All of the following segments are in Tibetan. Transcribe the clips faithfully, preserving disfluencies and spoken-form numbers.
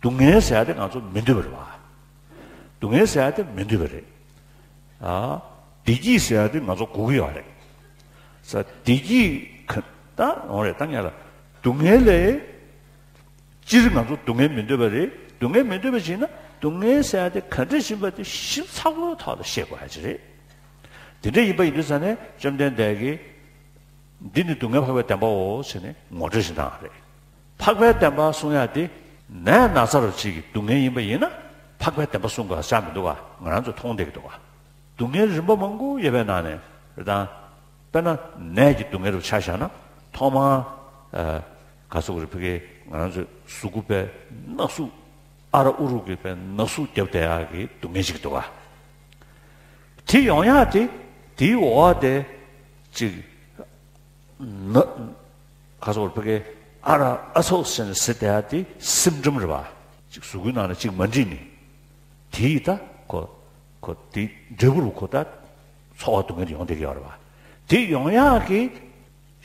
སྡུག་བསྔལ་ཟེར་ཡ་དེ་ང་ཚོ་མི་འདོད་པ་རེད་བ། སྡུག་བསྔལ་ཟེར་ཡ་དེ་མི་འདོད་པ་རེད། ཨ། བདེ་སྐྱིད་ཟེར་ཡ་དེ་ང་ཚོ་དགོས་ཀྱི་ཡོད་རེད། ས་བདེ་སྐྱིད་ག་ད་འོང་རེད་ད་ངས་ལ། སྡུག་བསྔལ་ལས། སྤྱིར་ང་ཚོ་སྡུག་བསྔལ་མི་འདོད་པ་རེད། སྡུག་བསྔལ་མི་འདོད་པ་ཞིག་ན་སྡུག་བསྔལ་ཟེར་ཡ་དེ་ག་འདྲ་ཞིག་ཡིན་པ་དེ་ཞིབ་ཚགས་པོའི་ཐོག་ལ་ཤེས་དགོས་ཡ་ཅིག་རེད། དེ་འདྲ་ཡིན་པ་ཡིན་དུས་ཙང་ནས་བཅོམ་ལྡན་འདས་ཀྱིས། འདི་ནི་སྡུག་བསྔལ་འཕགས་པའི་བདེན་པའོ་ཟེར་ནས་ངོ་སྤྲོད་ཞིག་གནང་བ་རེད། འཕགས་པའི་བདེན་པ་གསུང་ཡ་དེ་ནད་ན་ཚ་རུ་ཅིག་གི་སྡུག་བསྔལ་ཡིན་པ་ཡིན་ན་འཕགས་པའི་བདེན་པ་གསུང་དགོས་ས་ཆགས་མི་འདུག་ག་ང་རང་ཚོས་མཐོང་བསྡད་ཀྱི་འདུག་ག་སྡུག་བསྔལ་རིམ་པ་མང་པོ་ཡོད་པའི་ནང་ནས་རེད་དང་། དཔེར་ན་ནད་ཀྱི་སྡུག་བསྔལ་རུ་ཆ་བཞག་ན་ཐོག་མར། ཨ། ག་ཟེར་དགོས་རེད་ཕ་གི་ང་རང་ཚོའི་གཟུགས་པོ་པའི་ན་ཟུག་ཨ་ར་ཨུ་རུ་གི་པའི་ན་ཟུག་བརྒྱབ་བསྡད་ཡག་གི་སྡུག་བསྔལ་ཅིག་འདུག་ག་དེ་ཡོང་ཡག་དེ་དེའི་འོག་དེ་ཅིག་ན་ག་ཟེར་བ་ཕ་གི་ཨ་ར་ཨ་ཚོགས་ཟེར་ནས་ཟེར་བསྡད་ཡག་དེ་སིམ་ཊམ་རེད་བ། ཅིག་གཟུགས་པོའི་ནང་ལ་ཅིག་མ་འགྲིག་ནས་དེ་ཡི་ད་ཁོ་ཁོ་དེ་འབྲས་བུ་རུ་ཁོ་ད་ཚོར་བ་སྡུག་བསྔལ་དེ་ཡོང་བསྡད་ཀྱི་ཡོད་རེད་བ། དེ་ཡོང་ཡག་གི་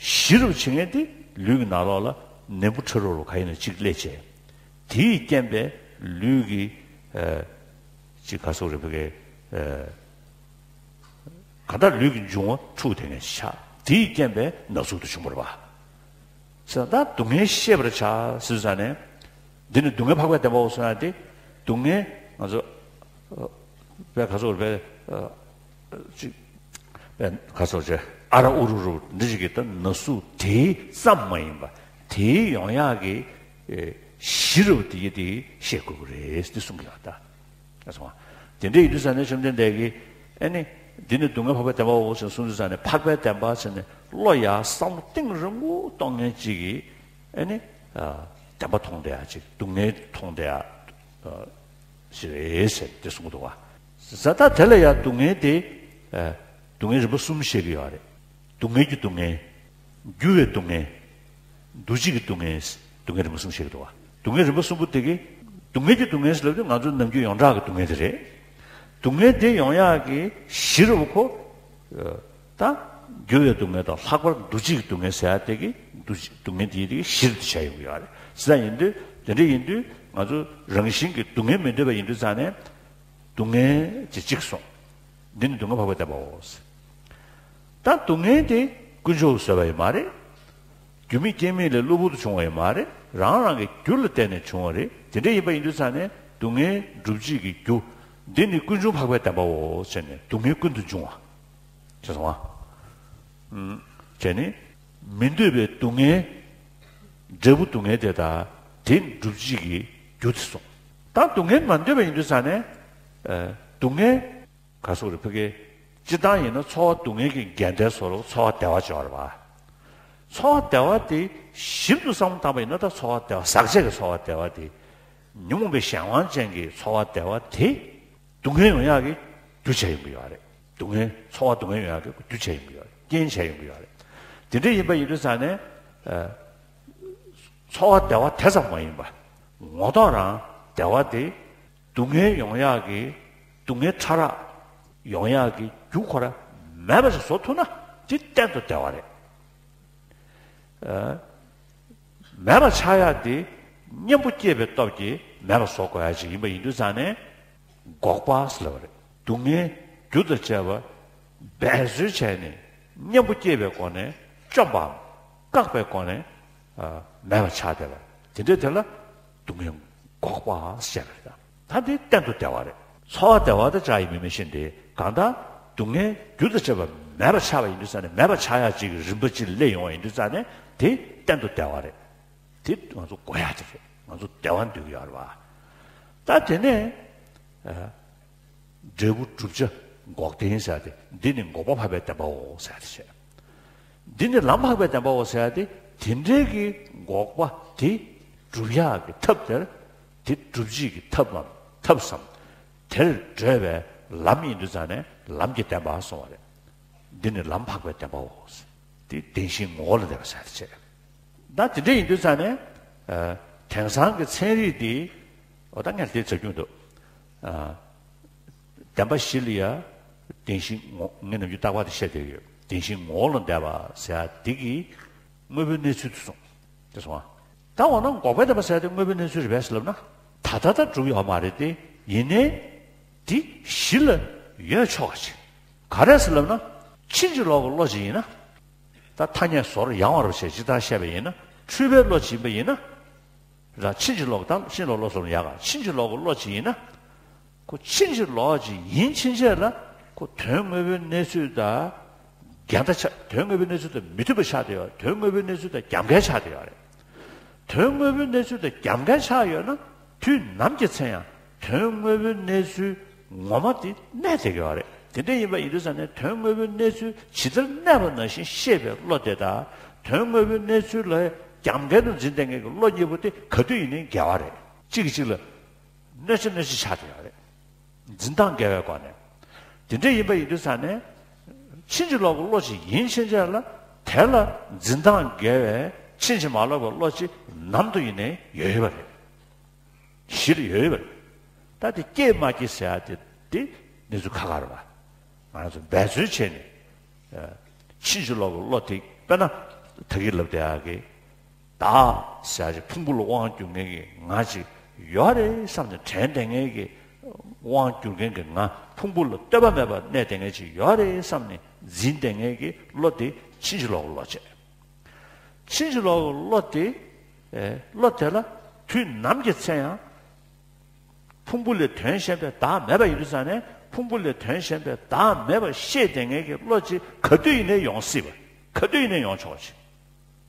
གཞི་རུ་བྱེད་མཁན་དེ་ལུས་ཀྱི་ནང་ལོགས་ལ་ནད་འབུ་ཕྲ་རབ་རུ་ག་ཡིན་ན་གཅིག་སླེབས་བྱས། དེས་རྐྱེན་པས་ལུས་ཀྱི་ཨ་ཅིག་ག་ཟེར་དགོས་རེད་ཕ་གི་ཨ་གང་ལྟར་ལུས་ཀྱི་འབྱུང་བ་འཁྲུགས་བསྡད་མཁན་ཞིག་ཆགས། དེས་རྐྱེན་པས་ན་ཟུག་དེ་བྱུང་བ་རེད་བ། ཟེར་ད་སྡུག་བསྔལ་ཤེས་པར་བྱ་ཟེར་ཙང་ནས། འདི་ནི་སྡུག་བསྔལ་འཕགས་པའི་བདེན་པའོ་གསུང་ཡག་དེ། སྡུག་བསྔལ་ང་ཚོ་ཨ་པའི་ག་ཟེར་དགོས་རེད་པའི་ཨ་ཅིག་པའི་ག་ཟེར་དགོས་རེད་ཨ་ར་ཨུ་རུ་རུ་འདི་ཅིག་གི་ད་ན་ཟུག་དེ་ཙམ་མ་ཡིན་པ་དེའི་ཡོང་ཡག་གི་ཨེ་གཞི་རུ་དེ་ཡི་དེ་ཤེས་དགོས་ཀྱི་རེད་དེ་གསུང་གི་ཡོད་ད། ཨ་སོང་། དེ་འདྲ་ཡིན་དུས་ཙང་ནས་བཅོམ་ལྡན་འདས་ཀྱིས་ཨ་ནི་འདི་ནི་སྡུག་བསྔལ་འཕགས་པའི་བདེན་པའོ་ཞེས་གསུངས་དུས་ཙང་ནས་འཕགས་པའི་བདེན་པ་ཟེར་ནས་བློ་ཡ་བསམ་བློ་གཏིང་རིང་པོ་གཏོང་མཁན་གཅིག་གིས་ཨ་ནི་ཨ་བདེན་པ་མཐོང་བསྡད་ཡ་གཅིག་སྡུག་བསྔལ་མཐོང་བསྡད་ཡ་ཨ་ཞིག་རེད་ཟེར་དེ་གསུངས་འདུག་བ། ཟ་ད་དེ་ལ་ཡ་སྡུག་བསྔལ་དེ་ཨ་སྡུག་བསྔལ་རིམ་པ་གསུམ་བཤད་ཀྱི་ཡོད་རེད། སྡུག་བསྔལ་གྱི་སྡུག་བསྔལ། འགྱུར་བའི་སྡུག་བསྔལ། འདུ་བྱེད་ཀྱི་སྡུག་བསྔལ། སྡུག་བསྔལ་རིམ་པ་གསུམ་བཤད་ཀྱི་འདུག་བ། སྡུག་བསྔལ་རིམ་པ་གསུམ་པོ་དེ་གི། སྡུག་བསྔལ་གྱི་སྡུག་བསྔལ་ཟེར་ལབ་དུས་ང་ཚོ་ནམ་རྒྱུན་ཡོངས་གྲགས་ཀྱི་སྡུག་བསྔལ་དེ་རེད། སྡུག་བསྔལ་དེ་ཡོང་ཡག་གི་གཞི་རུ་ཁོ། ད། འགྱུར་བའི་སྡུག་བསྔལ་དང་ལྷག་པར་འདུ་བྱེད་ཀྱི་སྡུག་བསྔལ་ཟེར་ཡག་དེ་གི་འདུ་བྱེད་སྡུག་བསྔལ་དེ་ཡི་དེ་གི་གཞི་རུ་དེ་བྱས་ཡོང་གི་ཡོད་རེད། ཟེར་ཡ་ཡིན་དུས་དེ་འདྲ་ཡིན་དུས་ང་ཚོ་རང་བཞིན་གྱི་སྡུག་བསྔལ་མི་འདོད་པ་ཡིན་དུས་ཙང་ནས། སྡུག་བསྔལ་གྱི་གཅིག་གསུངས། འདི་ནི་སྡུག་བསྔལ་འཕགས་པའི་བདེན་པའོ། ད་སྡུག་བསྔལ་དེ་དཀོན་མཆོག་གིས་བཟོས་པ་ཡིན་མ་རེད། རྒྱུ་མེད་རྐྱེན་མེད་ལས་གློ་བུར་དུ་བྱུང་བ་ཡིན་མ་རེད། རང་རང་གི་རྒྱུ་ལ་བརྟེན་ནས་བྱུང་བ་རེད། དེ་འདྲ་ཡིན་པ་ཡིན་དུས་ཙང་ནས་སྡུག་བསྔལ་སྒྲུབ་བྱེད་ཀྱི་རྒྱུ། འདི་ནི་ཀུན་འབྱུང་འཕགས་པའི་བདེན་པའོ་ཟེར་ནས་སྡུག་བསྔལ་ཀུན་ཏུ་འབྱུང་བ། ཅེས་གསུངས་པ། ཨུམ། བྱས་ནས་མི་འདོད་པའི་སྡུག་བསྔལ། འབྲས་བུ་སྡུག་བསྔལ་དེ་དག་དེ་སྒྲུབ་བྱེད་ཀྱི་རྒྱུ་དེ་སོང་། ད་སྡུག་བསྔལ་མ་འདོད་པ་ཡིན་དུས་ཙང་ནས། ཨ། སྡུག་བསྔལ། ག་ཟེར་དགོས་རེད་ཕ་གི། སྤྱིར་བཏང་ཡིན་ན་ཚོར་བ་སྡུག་བསྔལ་གྱི་འགལ་ཟླའི་བཟོ་ལུགས་ཚོར་བ་བདེ་བ་སྦྱོར་བ། ཚོར་བ་བདེ་བ་དེ་ཞིབ་ཏུ་བསམ་བློ་བཏང་པ་ཡིན་ན་ད་ཚོར་བ་བདེ་བ་ཟག་བཅས་ཀྱི་ཚོར་བ་བདེ་བ་དེ། ཉོན་མོངས་པའི་གཞན་དབང་ཅན་གྱི་ཚོར་བ་བདེ་བ་དེ། སྡུག་བསྔལ་ཡོང་ཡག་གི་རྒྱུ་ཆ་ཡོང་གི་ཡོད་རེད། སྡུག་བསྔལ་ཚོར་བ་སྡུག་བསྔལ་ཡོང་ཡག་གི་རྒྱུ་ཆ་ཡོང་གི་ཡོད་རེད། རྐྱེན་ཆ་ཡོང་གི་ཡོད་རེད། དེ་འདྲ་ཡིན་པ་ཡིན་དུས་ཙང་ནས། ཨ། ཚོར་བ་བདེ་བ་དེ་ཙམ་མ་ཡིན་པ། ངོ་ཐོག་རང་བདེ་བ་དེ། སྡུག་བསྔལ་ཡོང་ཡག་གི། སྡུག་བསྔལ་ཕྲ་རགས་ཡོང་ཡག་གི་རྒྱུ་ཁོ་ར་མེད་པ་ཞིག་བཟོ་ཐུབ་ན་དེ་གཏན་དུ་བདེ་བ་རེད། ཨ། མེད་པ་ཆགས་ཡག་དེ་གཉེན་པོ་སྐྱེས་པའི་སྟོབས་ཀྱིས་མེད་པ་བཟོ་དགོས་ཡག་ཅིག་ཡིན་པ་ཡིན་དུས་ཙང་ནས་འགོག་པ་ཟེར་ལབ་པ་རེད། སྡུག་བསྔལ་རྒྱུ་དང་བཅས་པ་འབད་རྩོལ་བྱས་ནས་གཉེན་པོ་སྐྱེས་པའི་སྒོ་ནས་བཅོམ་པའམ་བཀག་པའི་སྒོ་ནས། ཨ། མེད་པ་ཆགས་བསྡད་པ། དེ་འདྲའི་དེ་ལ་སྡུག་བསྔལ་འགོག་པ་ཟེར་བ་རེད། ད་འདི་གཏན་དུ་བདེ་བ་རེད། ཚོར་བ་བདེ་བ་དང་བཅའ་ཡི་མི་མི་ཤེས་འདི་གང་ལྟར་སྡུག་བསྔལ་རྒྱུ་དང་བཅས་པ་མེད་པ་ཆགས་པ་ཡིན་དུས་ཙང་ནས་མེད་པ་ཆགས་ཡག་ཅིག་གི་རིམ་པ་ཅིག་སླེབས་ཡོང་བ་ཡིན་དུས་ཙང་ནས་དེ་གཏན་དུ་བདེ་བ་རེད། དེ་ང་ཚོ་དགོས་ཡག་ཅིག་རེད། ང་ཚོ་བདེ་བ་འདོད་ཀྱི་ཡོད་རེད་བ། ད་དེ་ནས། ཨ། འབྲས་བུ་བསྒྲུབ་བྱ་འགོག་བདེན་ཟེར་ཏེ་འདི་ནི་འགོག་པ་འཕགས་པའི་བདེན་པའོ་ཟེར་ཏེ་བཤད། འདི་ནི་ལམ་འཕགས་པའི་བདེན་པའོ་ཟེར་ཏེ་དེ་འདྲའི་གི་འགོག་པ་དེ་སྒྲུབ་ཡག་གི་ཐབས་དེར་དེ་སྒྲུབ་བྱེད་ཀྱི་ཐབས་ལམ་ཐབས་སམ། དེར་བགྲོད་པའི་ལམ་ཡིན་དུས་ཙང་ནས་ལམ་གྱི་བདེན་པ་གསུངས་པ་རེད། འདི་ནི་ལམ་འཕགས་པའི་བདེན་པའོ། དེ་བདེན་བཞིའི་ངོ་བོ་ལ་བདེན་པ་ཟེར་ཏེ་བཤད། ད་དེ་འདྲ་ཡིན་དུས་ཙང་ནས། ཨ། དེང་སང་གི་ཚན་རིག་འདི། འོ་ད་ངས་དེ་ཟེར་རྒྱུ་འདུག་ཨ། བདེན་པ་བཞི་ལ་ཡ། བདེན་བཞི་ངོ་ངས་ནམ་རྒྱུན་རྟག་པར་དེ་བཤད་བསྡད་ཡོད། བདེན་བཞི་ངོ་བོ་ལ་འདས་པ་ཟེར་ཡ་འདི་གི་དངོས་པོའི་གནས་ཚུལ་དུ་གསུངས། དེ་སོང་ཨ། ད་འོ་ན་འགོག་པའི་བདེན་པ་ཟེར་ཡ་དེ་དངོས་པོའི་གནས་ཚུལ་རེད་པས་ཟེར་ལབ་ན། ད་ ད་ལྟ་ད་གྲུབ་ཡོད་མ་རེད་དེ། ཡིན་ནའི་དེ་གཞི་ལ་ཡོད་ཆོག་པ་ཅིག་ག་རེ་ཟེར་ལབ་ན། ཕྱིན་ཅི་ལོག་གི་བློ་ཅིག་ཡིན་ན། ད་ཐ་སྙད་ཟོར་ཡང་བར་བྱས་ཇི་ལྟར་བཤད་པ་ཡིན་ན། འཁྲུལ་པའི་བློ་ཅིག་ཡིན་པ་ཡིན་ན། ར་ཕྱིན་ཅི་ལོག་དང་ཕྱིན་ཅི་ལོག་བློ་ཟེར་ན་ཡག་ག་ཕྱིན་ཅི་ལོག་གི་བློ་ཅིག་ཡིན་ན། ཁོ་ཕྱིན་ཅི་ལོག་ཅིག་ཡིན་ཕྱིན་ཆད་ལ་ཁོ་དོན་དངོས་པོའི་གནས་ཚུལ་དང་འགལ་ཟླ་ཆགས། དོན་དངོས་པོའི་གནས་ཚུལ་དང་མི་མཐུན་པ་ཆགས་བསྡད་ཡོད། དོན་དངོས་པོའི་གནས་ཚུལ་དང་རྒྱབ་འགལ་ཆགས་བསྡད་ཡོད་རེད། དོན་དངོས་པོའི་གནས་ཚུལ་དང་རྒྱབ་འགལ་ཆགས་ཡོད་ན། དུས་ནམ་གྱི་ཚེ་ཡང་དོན་དངོས་པོའི་གནས་ཚུལ་ངོ་མ་དེ་གནས་བསྡད་ཀྱི་ཡོད་རེད། དེ་འདྲ་ཡིན་པ་ཡིན་དུས་ཙང་ནས། དོན་དངོས་པོའི་གནས་ཚུལ་ཇི་ལྟར་གནས་པ་ནང་བཞིན་ཤེས་པའི་བློ་དེ་དང་། དོན་དངོས་པོའི་གནས་ཚུལ་ལ་རྒྱབ་འགལ་དུ་འཛིན་བསྡད་མཁན་གྱི་བློ་གཉིས་པོ་དེ་ག་དུས་ཡིན་ནའི་འགལ་བ་རེད། གཅིག་གིས་གཅིག་ལ་གནོད་བྱ་གནོད་བྱེད་ཆགས་བསྡད་ཡོད་རེད། འཛིན་སྟངས་འགལ་བའི་སྒོ་ནས། དེ་འདྲ་ཡིན་པ་ཡིན་དུས་ཙང་ནས། ཕྱིན་ཅི་ལོག་གི་བློ་ཅིག་ཡིན་ཕྱིན་ཆད་ལ། དེ་ལ་འཛིན་སྟངས་འགལ་བའི་ཕྱིན་ཅི་མ་ལོག་པའི་བློ་ཅིག་ནམ་དུ་ཡིན་ནའི་ཡོད་ཡོད་པ་རེད། གཞི་ལ་ཡོད་ཡོད་པ་རེད། ད་དེ་སྐྱེས་མ་སྐྱེས་ཟེར་ཡ་དེ་དེ་གནས་ཚུལ་ཁ་ཁ་རེད་པ། ང་རང་ཚོ་འབད་རྩོལ་བྱས་ནས། ཕྱིན་ཅི་ལོག་གི་བློ་དེ། དཔེར་ན་ད་གིན་ལབ་བསྡད་ཡག་གི། བདག་ཟེར་ཡ་ཅིག་ཕུང་པོ་ལ་དབང་བསྒྱུར་མཁན་གྱི་ང་ཅིག་ཡོད་རེད་བསམ་ནས་དྲན་བསྡད་མཁན་གྱི། དབང་བསྒྱུར་མཁན་གྱི་ང་། ཕུང་པོ་ལ་ལྟོས་པ་མེད་པར་གནས་བསྡད་མཁན་ཅིག་ཡོད་རེད་བསམ་ནས་འཛིན་བསྡད་མཁན་གྱི་བློ་དེ་ཕྱིན་ཅི་ལོག་གི་བློ་བྱས། ཕྱིན་ཅི་ལོག་གི་བློ་དེ། ཨེ། བློ་དེ་ལ་དུས་ནམ་གྱི་ཚེ་ཡང་ཕུང་པོ་ལས་དོན་གཞན་པའི་བདག་མེད་པ་ཡིན་དུས་ཙང་ནས། ཕུང་པོ་ལས་དོན་གཞན་པའི་བདག་མེད་པར་ཤེས་བསྡད་མཁན་གྱི་བློ་ཅིག་ག་དུས་ཡིན་ནའི་ཡོང་སྲིད་པ། ག་དུས་ཡིན་ནའི་ཡོང་ཆོག་པ་ཅིག་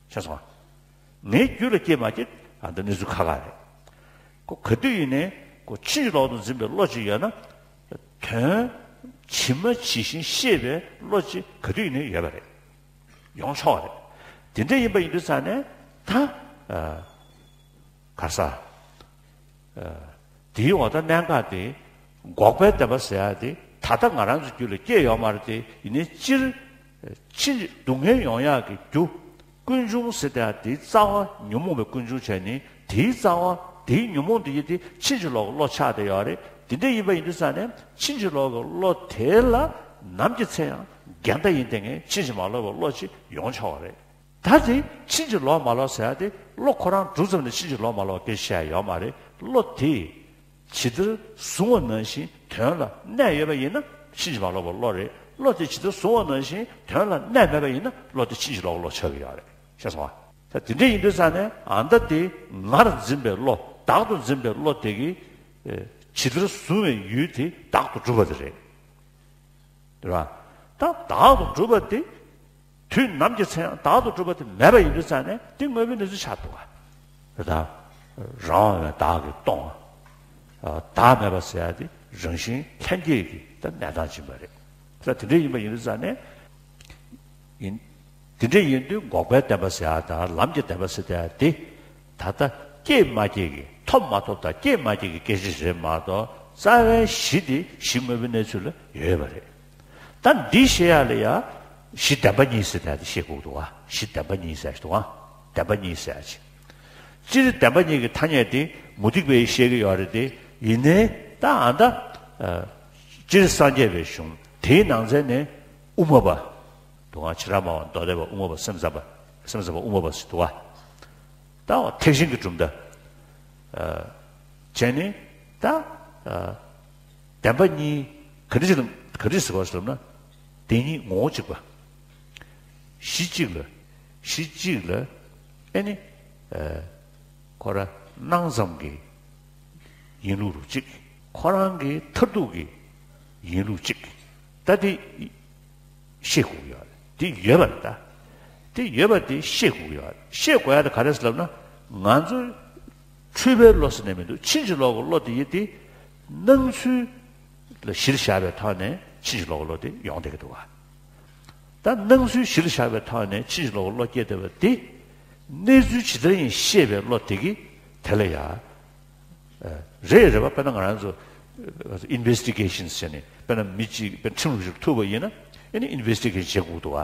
ཤེས་སོང་ང་། ངའི་རྒྱུད་ལ་སྐྱེས་མ་སྐྱེས། ཨ། འདི་གནས་ཚུལ་ཁ་ཁ་རེད། ཁོ་ག་དུས་ཡིན་ནའི་ཁོ་ཕྱིན་ཅི་ལོག་ཏུ་འཛིན་པའི་བློ་ཅིག་ཡོད་ན། དོན་ཇི་མ་ཇི་བཞིན་ཤེས་པའི་བློ་ཅིག་ག་དུས་ཡིན་ནའི་ཡོད་པ་རེད། ཡོང་ཆོག་པ་རེད། དེ་འདྲ་ཡིན་པ་ཡིན་དུས་ཙང་ནས་ད། ཨ། ག་རེ་ཟ། ཨ། དེའི་འོག་ད་གནད་འགག་དེ། འགོག་པའི་བདེན་པ་ཟེར་ཡ་དེ་ད་ལྟ་ང་རང་ཚོའི་རྒྱུད་ལ་སྐྱེས་ཡོད་མ་རེད་དེ། ཡིན་ནའི་སྤྱིར། ཕྱིན་ཅི། སྡུག་བསྔལ་ཡོང་ཡག་གི་རྒྱུ། ཀུན་འབྱུང་ཟེར་དེ་དེའི་རྩ་བ་ཉོན་མོངས་པའི་ཀུན་འབྱུང་བྱས་ནས། དེའི་རྩ་བ། དེའི་ཉོན་མོངས་དེ་ཡི་དེ་ཕྱིན་ཅི་ལོག་གི་བློ་ཆགས་བསྡད་ཡོད་རེད། དེ་འདྲ་ཡིན་པ་ཡིན་དུས་ཙང་ནས་ཕྱིན་ཅི་ལོག་གི་བློ་དེ་ལ་ནམ་གྱི་ཚེ་ཡང་འགལ་ཟླ་ཡིན་བསྡད་མཁན་ཕྱིན་ཅི་མ་ལོག་པའི་བློ་ཅིག་ཡོང་ཆོག་པ་རེད། ད་དེ་ཕྱིན་ཅི་ལོག་མ་ལོག་ཟེར་ཡ་དེ་བློ་ཁོ་རང་གྲུབ་ཙམ་ནས་ཕྱིན་ཅི་ལོག་མ་ལོག་སྐད་ཆ་བཤད་ཡ་ཡོད་མ་རེད། བློ་དེ་ཇི་ལྟར་བཟུང་བ་ནང་བཞིན་དོན་ལ་གནས་ཡོད་པ་ཡིན་ན་ཕྱིན་ཅི་མ་ལོག་པའི་བློ་རེད། བློ་དེ་ཇི་ལྟར་བཟུང་བ་ནང་བཞིན་དོན་ལ་གནས་མེད་པ་ཡིན་ན་བློ་དེ་ཕྱིན་ཅི་ལོག་པའི་བློ་ཆགས་ཀྱི་ཡོད་རེད། ཤེས་སོང་ང་། ད་དེ་འདྲ་ཡིན་དུས་ཙང་ནས། ཨ། ད་དེ་ངར་འཛིན་པའི་བློ། བདག་ཏུ་འཛིན་པའི་བློ་དེ་གིས། ཨེ། ཇི་ལྟར་བཟུང་བའི་ཡུལ་དེ་བདག་ཏུ་གྲུབ་པ་དེ་རེད། རེད་པ། ད་བདག་ཏུ་གྲུབ་པ་དེ། དུས་ནམ་གྱི་ཚེ་ཡང་བདག་ཏུ་གྲུབ་པ་དེ་མེད་པ་ཡིན་དུས་ཙང་ནས་དེ་དངོས་པོའི་གནས་ཚུལ་ཆགས་འདུག་ག་རེད་ད། རང་དབང་བའི་བདག་གིས་སྟོང་བ། ཨ། བདག་མེད་པ་ཟེར་ཡ་དེ་རང་བཞིན་ལྷན་སྐྱེས་ཀྱི་ད་གནས་སྟངས་ཡིན་པ་རེད། ད་དེ་འདྲ་ཡིན་པ་ཡིན་དུས་ཙང་ནས། ཡིན། དེ་འདྲ་ཡིན་དུས་འགོག་པའི་བདེན་པ་ཟེར་ཡ་དང་ལམ་གྱི་བདེན་པ་ཟེར་ཡ་དེ། ད་ལྟ་སྐྱེས་མ་སྐྱེས་ཀྱི། ཐོབ་མ་ཐོབ་དང་སྐྱེས་མ་སྐྱེས་ཀྱི་སྐད་ཆ་རེད་མ་གཏོགས། རྩ་བའི་གཞི་དེ་གཞི་དངོས་པོའི་གནས་ཚུལ་ལ་ཡོད་པ་རེད། ད་འདི་ཤེས་ཡ་ལ་ཡ། གཞི་བདེན་པ་གཉིས་ཟེར་ཡ་དེ་ཤེས་དགོས་འདུག་ག་གཞི་བདེན་པ་གཉིས་ཟེར་ཡ་ཞིག་འདུག་ག་བདེན་པ་གཉིས་ཟེར་ཡ་ཅིག་སྤྱིར་བདེན་པ་གཉིས་ཀྱི་ཐ་སྙད་དེ་མུ་སྟེགས་པས་བཤད་ཀྱི་ཡོད་རེད་དེ། ཡིན་ནའི་ད་ཨ་ད། ཨ། སྤྱིར་སངས་རྒྱས་པའི་གཞུང་དེའི་ནང་ཚན་ནས་དབུ་མ་པ། དུ་ང་ཕྱི་ར་མ་བ་མདོ་སྡེ་པ་དབུ་མ་པ་སེམས་ཙམ་པ། སེམས་ཙམ་པ་དབུ་མ་པ་ཟེར་འདུག་ག་ད་འོ་ཐེག་ཆེན་གྱི་གྲུབ་མཐའ། ཨ། བྱས་ནས་ད། ཨ། བདེན་པ་གཉིས་ག་འདྲ་ཞིག་ལ་ག་འདྲ་ཟེར་བ་ཟེར་ན། བདེན་གཉིས་ངོ་བོ་གཅིག་པ། གཞི་གཅིག་ལ། གཞི་གཅིག་ལ། ཨེ་ནི། ཨ། ཁོ་རང་སྣང་ཙམ་གྱི་ཡིན་ལུགས་རུ་གཅིག་ཁོ་རང་གི་མཐར་ཐུག་གི་ཡིན་ལུགས་གཅིག་ད་དེ་ཤེས་དགོས་ཀྱི་ཡོད་རེད། དེ་ཡོད་པ་རེད་ད། དེ་ཡོད་པ་དེ་ཤེས་དགོས་ཀྱི་ཡོད་རེད། ཤེས་དགོས་ཡ་དེ་ག་རེ་ཟེར་ལབ་ན། ང་ཚོ་འཁྲུལ་པའི་བློ་ཟེར་ནས་མི་འདུག་ཕྱིན་ཅི་ལོག་གི་བློ་དེ་ཡིན་ཏེ། སྣང་ཚུལ་ལ་གཞིར་བཞག་པའི་ཐོག་ནས་ཕྱིན་ཅི་ལོག་གི་བློ་དེ་ཡོང་བསྡད་ཀྱི་འདུག་ག་ད་སྣང་ཚུལ་གཞིར་བཞག་པའི་ཐོག་ནས་ཕྱིན་ཅི་ལོག་གི་བློ་སྐྱེས་བསྡད་པ་དེ། གནས་ཚུལ་ཇི་ལྟར་ཡིན་ཤེས་པའི་བློ་དེ་གིས་དེ་ལ་ཡ། ཨ། རེད་རེད་པ། དཔེར་ན་ང་རང་ཚོ་ཨིན་ཝེ་སི་ཊི་གེ་ཤན་ཟེར་ནས། དཔེར་ན་མི་གཅིག་དཔེར་ན་ཁྲིམས་ལུགས་ཤིག་ཐུག་པ་ཡིན་ན། ཨེ་ནི་ཨིན་ཝེ་སི་ཊི་གེ་ཤན་བྱེད་དགོས་འདུག་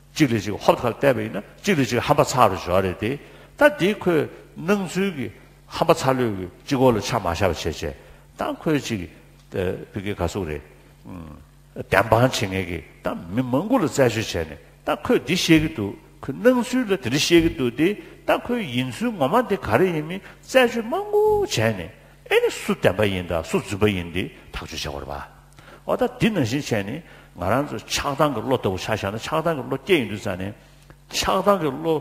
ག་གཅིག་ལ་གཅིག་ཧོབ་ཁ་ལ་བལྟས་པ་ཡིན་ན། གཅིག་ལ་གཅིག་ཧམ་པ་ཚ་རུ་འཇོག་རེད་དེ། ད་དེ་ཁོས་སྣང་ཚུལ་གྱི་ཧམ་པ་ཚ་ལོས་ཀྱི་གཅིག་པོ་ལ་ཆ་མ་བཞག་པ་བྱས་བྱས། ད་ཁོས་གཅིག་ཨ། བོད་སྐད་ག་ཟེར་རེད། ཨུམ། བདེན་དཔང་བྱེད་མཁན་གྱི་ད་མི་མང་པོ་ལ་རྩད་གཅོད་བྱས་ནས། ད་ཁོས་འདི་བཤད་ཀྱི་འདུག་ཁོས་སྣང་ཚུལ་ལ་དེ་འདྲ་བཤད་ཀྱི་འདུག་སྟེ། ད་ཁོའི་ཡིན་ཚུལ་ངོ་མ་དེ་ག་རེ་ཡིན་མིན་རྩད་གཅོད་མང་པོ་བྱས་ནས། ཨེ་ སུ་བདེན་པ་ཡིན་དང་སུ་རྫུན་པ་ཡིན་དེ་ཐག་གཅོད་བྱེད་དགོས་རེད་པ། འོ་ད་འདི་ནང་བཞིན་བྱས་ནས་ང་རང་ཚོ་ཆགས་སྡང་གི་བློ་ལྟ་བུ་ཆ་བཞག་ན། ཆགས་སྡང་གི་བློ་སྐྱེས་ཡོང་དུས་ཙང་ནས། ཆགས་སྡང་གི་བློ་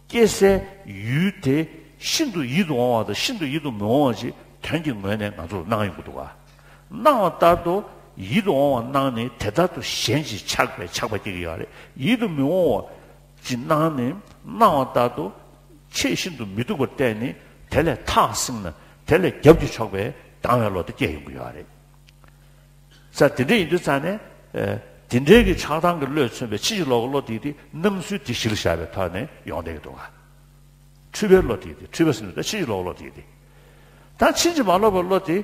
སྐྱེ་སའི་ཡུལ་དེ་ཤིན་ཏུ་ཡིད་དུ་འོང་བ་དང་ཤིན་ཏུ་ཡིད་དུ་མི་འོང་བ་ཅིག་དོན་གྱི་ངོས་ནས་ང་ཚོར་སྣང་ཡོང་གི་འདུག་ག། སྣང་བ་ལྟར་དུ་ཡིད་དུ་འོང་བ་སྣང་ནས། དེ་ལྟར་དུ་གཞན་གྱིས་ཆགས་པའི་ཆགས་པ་སྐྱེ་གི་ཡོད་རེད། ཡིད་དུ་མི་འོང་བ་ཅིག་སྣང་ནས། སྣང་བ་ལྟར་དུ་ཆེས་ཤིན་ཏུ་མི་སྡུག་པར་བལྟས་ནས། དེ་ལས་ཐག་བསྲིངས་ན་དེ་ལས་རྒྱབ་ཀྱིས་ཕྱོགས་པའི་སྡང་བའི་བློ་དེ་སྐྱེ་ཡོང་གི་ཡོད་རེད། ས་དེ་འདྲ་ཡིན་དུས་ཙང་ནས། ཨ། དེ་འདྲའི་གི་ཆགས་སྡང་གི་བློས་མཚོན་པའི་ཕྱིན་ཅི་ལོག་གི་བློ་དེ་དེ་སྣང་ཚུལ་དེ་གཞི་ལ་བཞག་པའི་ཐོག་ནས་ཡོང་བསྡད་ཀྱི་འདུག་ག། འཁྲུལ་པའི་བློ་དེ་དེ། འཁྲུལ་པ་ཟེར་ན་ད་ཕྱིན་ཅི་ལོག་གི་བློ་དེ་དེ། ད་ཕྱིན་ཅི་མ་ལོག་པའི་བློ་དེ།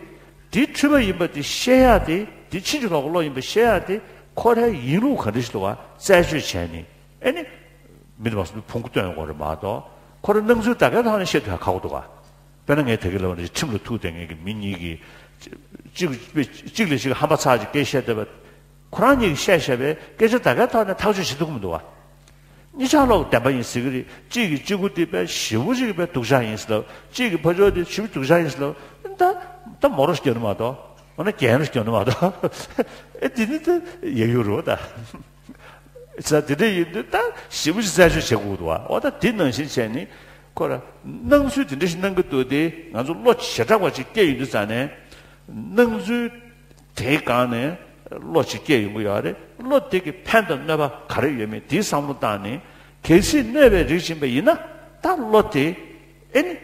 དེ་འཁྲུལ་པ་ཡིན་པ་དེ་ཤེས་ཡ་དེ། དེ་ཕྱིན་ཅི་ལོག་གི་བློ་ཡིན་པ་ཤེས་ཡ་དེ། ཁོ་རའི་ཡིན་ལུགས་ག་འདྲ་ཞིག་འདུག་ག་རྩད་གཅོད་བྱས་ནས། ཨེ་ནི། མི་དེ་མ་སོང་བུང་བུ་བཏོན་དགོས་རེད་མ་གཏོགས། ཁོ་རང་སྣང་ཚུལ་ད་གའི་ཐོག་ནས་བཤད་ཐུབ་ཡ་ཁག་པོ་འདུག་ག། དཔེར་ན་ངས་ད་གིན་ལབ་པ་ནང་བཞིན་ཁྲིམས་ལ་ཐུག་བསྡད་མཁན་གྱི་མི་གཉིས་ཀྱིས་གཅིག་གཅིག་ལ་གཅིག་ཧམ་པ་ཚ་ཅིག་སྐད་བཤད་བསྡད་པ། ཁོ་རང་གཉིས་ཀྱིས་བཤད་བཤད་པའི་སྐད་ཆ་ད་གའི་ཐོག་ནས་ཐག་གཅོད་བྱེད་ཐུབ་ཀྱི་མི་འདུག་ག། གཉིས་ཆ་ལོག་བདེན་པ་ཡིན་ཟེར་གྱི་རེད། གཅིག་གིས་གཅིག་པུ་དེ་དཔེ་ཞེ་པོ་ཅིག་དཔེ་སྡུག་ཅག་ཡིན་ཟེར་ལབ། གཅིག་གིས་ཕར་ཕྱོགས་དེ་ཞེ་པོ་སྡུག་ཅག་ཡིན་ཟེར་ལབ། ད་ད་མོ་རོ་སྐྱོན་མ་གཏོགས། འོ་ན་རྒྱན་རོ་སྐྱོན་མ་གཏོགས། ཨེ་དེ་ནི་ད་ཡག་ཡོད་རེད་བ་ད། ས་དེ་འདྲ་ཡིན་དུས་ད་ཞེ་པོ་ཅིག་རྩད་གཅོད་བྱེད་དགོས་འདུག་བ། འོ་ད་དེ་ནང་བཞིན་བྱས་ནས་ཁོ་ར་སྣང་ཚུལ་དེ་འདྲ་ཞིག་སྣང་གི་འདུག་སྟེ། ང་ཚོ་བློ་བྱེ་བྲག་པ་ཅིག་སྐྱེ་ཡོང་དུས་ཙང་ནས། སྣང་ཚུལ་དེའི་སྒང་ནས་བློ་ཅིག་སྐྱེ་ཡོང་གི་ཡོད་རེད། བློ་དེ་གི་ཕན་དང་གནོད་པ་ག་རེ་ཡོད་མེད་དེའི་བསམ་བློ་བཏང་ནས། གལ་སྲིད་གནོད་པའི་རིགས་ཡིན་པ་ཡིན་ན། ད་བློ་དེ་ཨེ་ནི།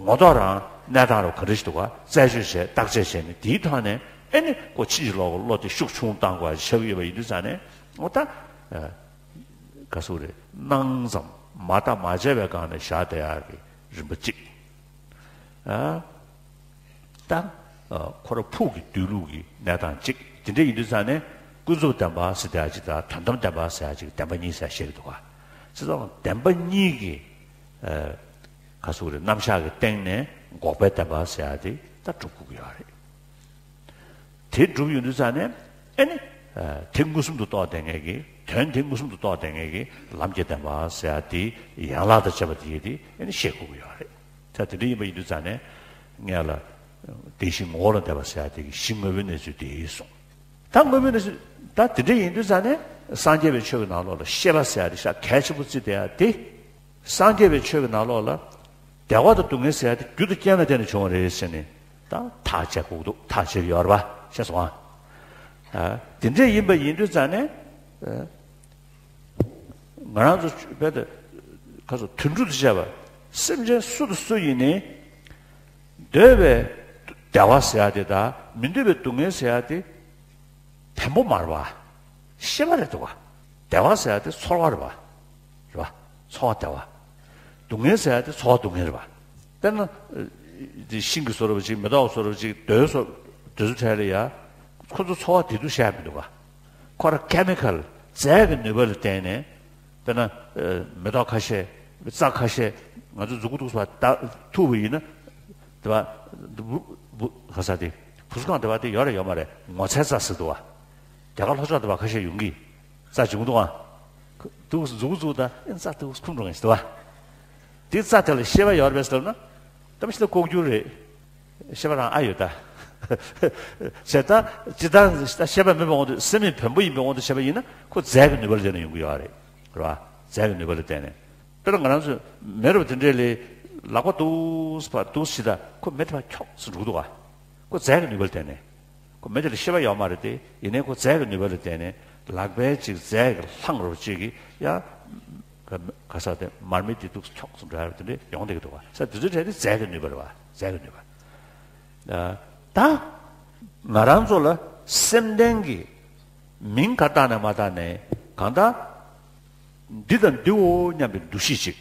ངོ་ཐོག་རང་གནས་སྟངས་རོ་ག་འདྲ་ཞིག་འདུག་ག་རྩད་གཅོད་བྱས། བརྟག་དཔྱད་བྱས་ནས་དེའི་ཐོག་ནས་ཨེ་ནི་ཁོ་ཕྱིན་ཅི་ལོག་གི་བློ་དེ་ཤུགས་ཆུང་བཏང་དགོས་ཡ་ཆགས་ཀྱི་ཡོད་པ་ཡིན་དུས་ཙང་ནས། འོ་ད་ག་ཟེར་རེད། སྣང་ཙམ་མ་བརྟགས་མ་དཔྱད་པའི་སྒང་ནས་བཞག་བསྡད་ཡག་གི་རིམ་པ་གཅིག། ཨ། ད། ཨ། ཁོ་ར་ཕུགས་ཀྱི་སྡོད་ལུགས་ཀྱི་གནས་སྟངས་གཅིག། དེ་འདྲ་ཡིན་དུས་ཙང་ནས་ཀུན་རྫོབ་བདེན་པ་ཟེར་བསྡད་ཡག་གཅིག་དང་དོན་དམ་བདེན་པ་ཟེར་ཡག་གཅིག། བདེན་པ་གཉིས་ཟེར་བཤད་ཀྱི་འདུག་ག། བྱས་ཙང་བདེན་པ་གཉིས་ཀྱི། ཨ། ག་ཟེར་རེད། རྣམ་གཞག་གི་སྟེང་ནས་འགོག་པའི་བདེན་པ་ཟེར་ཡག་དེ་ད་སྒྲུབ་དགོས་ཀྱི་ཡོད་རེད། དེ་སྒྲུབ་ཡོང་དུས་ཙང་ནས་ཨེ་ནི། ཨ། དེ་མངོན་སུམ་དུ་རྟོགས་བསྡད་མཁན་གྱི། དོན་དེ་མངོན་སུམ་དུ་རྟོགས་བསྡད་མཁན་གྱི་ལམ་གྱི་བདེན་པ་ཟེར་ཡག་དེ་ཡན་ལག་དང་བཅས་པ་དེ་དེ་ཨེ་ནི་ཤེས་དགོས་ཀྱི་ཡོད་རེད། ད་དེ་འདྲ་ཡིན་པ་ཡིན་དུས་ཙང་ནས་ངས་ལ་བདེན་བཞི་ངོ་བོ་ལས་འདས་པ་ཟེར་ཡག་དེ་གི་གཞི་དངོས་པོའི་གནས་ཚུལ་དེ་གསུངས། ད་དངོས་པོའི་གནས་ཚུལ། ད་དེ་འདྲ་ཡིན་དུས་ཙང་ནས་སངས་རྒྱས་པའི་ཆོས་ཀྱི་ནང་ལོགས་ལ་ཤེས་པ་ཟེར་ཡག་དེ་ཤ་གལ་ཆེན་པོ་བརྩིས་བསྡད་ཡག་དེ། སངས་རྒྱས་པའི་ཆོས་ཀྱི་ནང་ལོགས་ལ་བདེ་བ་དང་སྡུག་བསྔལ་ཟེར་ཡག་དེ་རྒྱུ་དང་རྐྱེན་ལ་བརྟེན་ནས་བྱུང་བ་རེད་ཟེར་ནས་ད་ཐག་བཅད་དགོས་འདུག། ཐག་བཅད་ཀྱི་ཡོད་རེད་པ། ཤེས་སོང་ཨ། ཨ། དེ་འདྲ་ཡིན་པ་ཡིན་དུས་ཙང་ནས། ཨ། ང་རང་ཚོ་བས་ད་ཁ་སོ་དོན་གྲུབ་ཏུ་བྱས་པ། སེམས་ཅན་སུ་དང་སུ་ཡིན་ནའི་འདོད་པའི་བདེ་བ་ཟེར་ཡག་དེ་དང་མི་འདོད་པའི་སྡུག་བསྔལ་ཟེར་ཡག་དེ། བེམ་པོ་མ་རེད་པ། ཤེས་པ་རེད་འདུག་པ། བདེ་བ་ཟེར་ཡག་དེ་ཚོར་བ་རེད་པ། རེད་པ། ཚོར་བ་བདེ་བ། སྡུག་བསྔལ་ཟེར་ཡག་དེ་ཚོར་བ་སྡུག་བསྔལ་རེད་པ། དཔེར་ན། ཨ། དེ་ཤིང་གི་བཟོ་འདྲ་པོ་ཅིག། མེ་ཏོག་བཟོ་འདྲ་པོ་ཅིག། རྡོའི་བཟོ། རྡོ་རྗེ་ཕྲེང་ལ་ཡ། ཁོ་ཚོ་ཚོར་བ་བདེ་སྡུག་བཤད་ཡག་མི་འདུག་ག། ཁོ་ར་ཀེ་མི་ཀལ། རྫས་ཀྱི་ནུས་པ་ལ་བརྟེན་ནས། དཔེར་ན། ཨ། མེ་ཏོག་ཁ་ཤས། རྩྭ་ཁ་ཤས། ང་ཚོ་མཛུ་གུ་ཐུག་པ་ད་ཐུག་པ་ཡིན་ན། དེ་བ། བུ། བུ། ག་ས་དེ། བུ་གུ་སྒང་དེ་བ་དེ་ཡོད་རེད་ཡོད་མ་རེད། ངོ་ཚའི་རྩྭ་ཟེར་འདུག་པ། རྒྱ་གར་ལྷོ་ཕྱོགས་དེ་བ་ཁ་ཤས་ཡོང་གི། རྩྭ་བྱུང་འདུག་ཨ། དུག་མཛུ་གུ་བཙུགས་ད་ཨེ་རྩྭ་དུག་འཁུམ་འགྲོ་ངེས་ཟེར་བ། དེ་རྩྭ་དེ་ལ་ཤེས་པ་ཡོད་རེད་པས་ཟེར་ན། གཏམ་ཤེས་ད་ལྐོག་གྱུར་རེད། ཤེས་པ་རང་ཨ་ཡོད་ད། བྱས་ད་ཇི་ལྟར་ཤེས་པ་མེད་པའི་དབང་དུ། སེམས་ཉིད་བེམ་པོ་ཡིན་པའི་དབང་དུ་བྱས་པ་ཡིན་ན་ཁོ་རྫས་ཀྱི་ནུས་པ་ལ་བརྟེན་ནས་ཡོང་གི་ཡོད་རེད། རེད་པ། རྫས་ཀྱི་ནུས་པ་ལ་བརྟེན་ནས། དཔེར་ན་ང་རང་ཚོ་མེ་རུ་དེ་འདྲས་ལས་ལག་པ་འདུག་སེ་ཕར་འདུག་སེ་བྱེད་ད་ཁོ་མེ་དེ་ཕར་འཁྱོག་སེ་འགྲོ་གི་འདུག་པ། ཁོ་རྫས་ཀྱི་ནུས་པ་ལ་བརྟེན་ནས། ཁོ་མེ་དེ་ལ་ཤེས་པ་ཡོད་མ་རེད་དེ། ཡིན་ནའི་ཁོ་རྫས་ཀྱི་ནུས་པ་ལ་བརྟེན་ནས་ལག་པའི་ཅིག་རྫས་ཀྱི་ལྷང་རོ་ཅིག་གིས་ཡ། ག་ག་ས་དེ་མར་མེ་དེ་འདུག་འཁྱོག་སེ་འགྲོ་ཡ་དེ་འདྲས་ཡོང་བསྡད་ཀྱི་འདུག་པ། ས་དེ་ཚོའི་གྲས་དེ་རྫས་ཀྱི་ནུས་པ་རེད་པ། རྫས་ཀྱི་ནུས་པ། ཨ། ད་ང་རང་ཚོ་ལ་སེམས་ལྡན་གྱི་མིང་ག་བཏགས་ནས་མ་བཏགས་ནས་གང་ལྟར་འདི་དང་འདིའོ་སྙམ་པའི་འདུ་ཤེས་ཅིག།